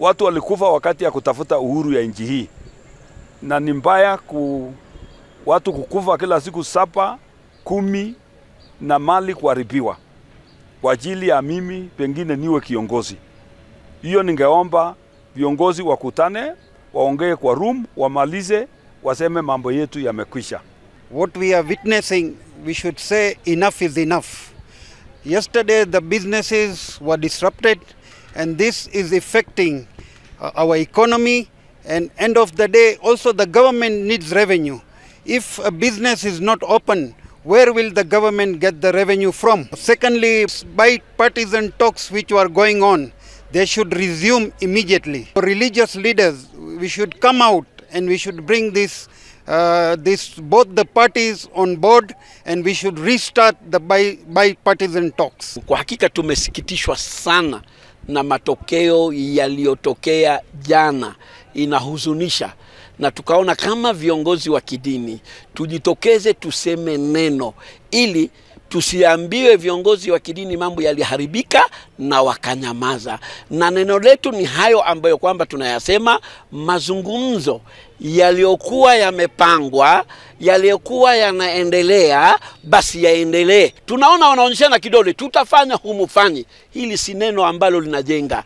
Watu walikufa wakati ya kutafuta uhuru ya nchi hii, na ni mbaya watu kukufa kila siku 7, 10 na mali kuharibiwa kwa ajili ya mimi pengine niwe kiongozi. Hiyo ningeomba viongozi wakutane, waongee kwa room, wamalize, waseme mambo yetu yamekwisha. What we are witnessing, we should say enough is enough. Yesterday the businesses were disrupted and this is affecting our economy, and end of the day also the government needs revenue. If a business is not open, where will the government get the revenue from? Secondly, bipartisan talks which were going on, they should resume immediately. For religious leaders, we should come out and we should bring this both the parties on board, and we should restart the bipartisan talks. Kwa hakika tumesikitishwa sana na matokeo yaliyotokea jana, inahuzunisha, na tukaona kama viongozi wa kidini tujitokeze tuseme neno ili tusiambiwe viongozi wa kidini mambo yaliharibika na wakanyamaza. Na neno letu ni hayo ambayo kwamba tunayasema, mazungumzo yaliyokuwa yamepangwa, yaliyokuwa yanaendelea, basi yaendelee. Tunaona wanaonyeshana kidole, tutafanya humufanyi. Hili si neno ambalo linajenga.